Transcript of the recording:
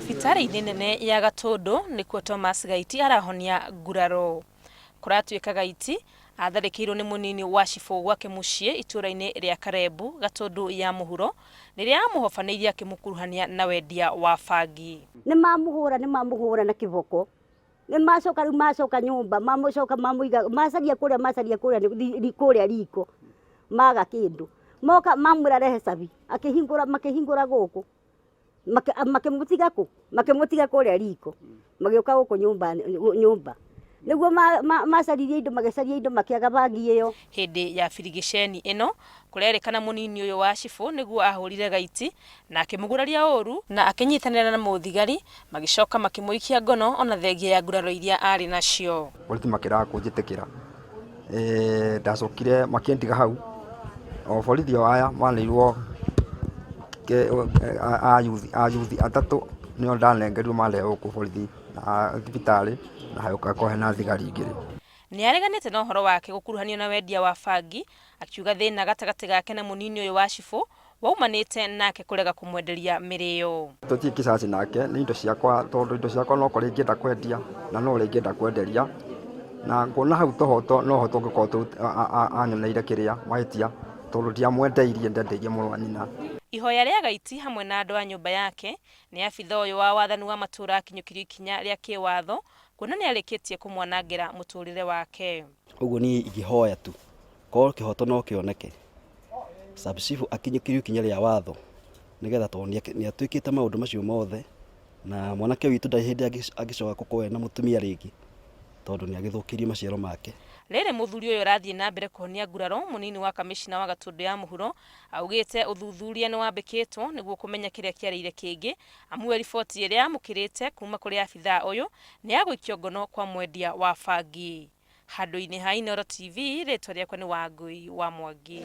Thibitarĩ-inĩ nene ya Gatũndũ nĩkuo Thomas Gaiti arahonia nguraro. Kũratuĩka Gaiti atharĩkĩirwo nĩ mũnini wa cibũ gwake mũciĩ itũũra-inĩ rĩa Karembu, Gatũndũ ya mũhuro, rĩrĩa amũhobanĩirie akĩmũkuruhania na wendia wa bangi. Nĩ mamũhũra, nĩ mamũhũra na kĩboko. Nĩ macoka rĩu macoka nyũmba, mamũcoka mamũiga, macaria kũrĩa macaria kũrĩa kũrĩa riko, maga kĩndũ. Moka mamwĩra rehe cabi, akĩhingũra makĩhingũra gũkũ. Makĩmũtiga kũ? Makĩmũtiga kũrĩa riko, magĩũka gũkũ nyũmba nyũmba. Nĩguo macaririe indo magĩcaria indo makĩaga bangi ĩyo. Hĩndĩ ya birigiceni ĩno, kũrerĩkana mũnini ũyũ wa cibũ nĩguo ahũrire gaiti na akĩmũguraria ũru na akĩnyitanĩra na mũthigari magĩcoka makĩmũikia ngono ona thengia ya nguraro iria arĩ nacio. Borithi makĩrega kũnjĩtĩkĩra. Ndacokire makĩndiga hau, o borithi o aya maneirwo a yuthi atatũ nĩo ndanengerirwo mandehwo gũkũ borithi thibitarĩ na hagĩũka hena thigari igĩrĩ. Nĩ areganĩte na ũhoro wake gũkuruhanio na wendia wa bangi, akiuga thĩna gatagatĩ gake na mũnini ũyũ wa cibũ waumanĩte nake kũrega kũmwenderia mĩrĩo. Tũtirĩ kĩcaci nake, nĩ indo ciakwa tondũ indo ciakwa no korwo ingĩenda kwendia na no ũrĩa ingĩenda kwenderia, na nguona hau tohoto noho tũngĩkorwo anyoneire kĩrĩa mahĩtia tondũ ndiamwendeirie ndendeirie mũrũ wa nyina. Ihoya rĩa Gaiti hamwe na andũ a nyũmba yake nĩ abitha ũyũ wa wathani wa matũũra akinyũkirio ikinya rĩa kĩwatho kuona nĩ arĩkĩtie kũmwanangĩra mũtũrĩre wake. Ũguo niĩ ingĩhoya tu korwo kĩhoto no kĩoneke, sub chief akinyũkĩrio ikinya rĩa watho nĩgetha tondũ nĩ atuĩkĩte maũndũ macio mothe na mwanake witũ ndarĩ hĩndĩ angĩcoka gũkorwo ena mũtumia rĩngĩ tondũ nĩ agĩthũkĩirio maciaro make. Rĩrĩ mũthuri ũyũ ũrathiĩ na mbere kũhonia nguraro, mũnini wa kamĩcina wa Gatũndũ ya mũhuro augĩte ũthuthuria nĩ wambĩkĩtwo nĩguo kũmenya kĩrĩa kĩarĩire kĩngĩ, amu we riboti ĩrĩa amũkĩrĩte kuma kũrĩ abithaa ũyũ nĩ ya gũikio ngono kwa mwendia wa bangi. Handũ-inĩ ha Inooro TV, rĩtwa rĩakwa nĩ Wangũi wa Mwangi.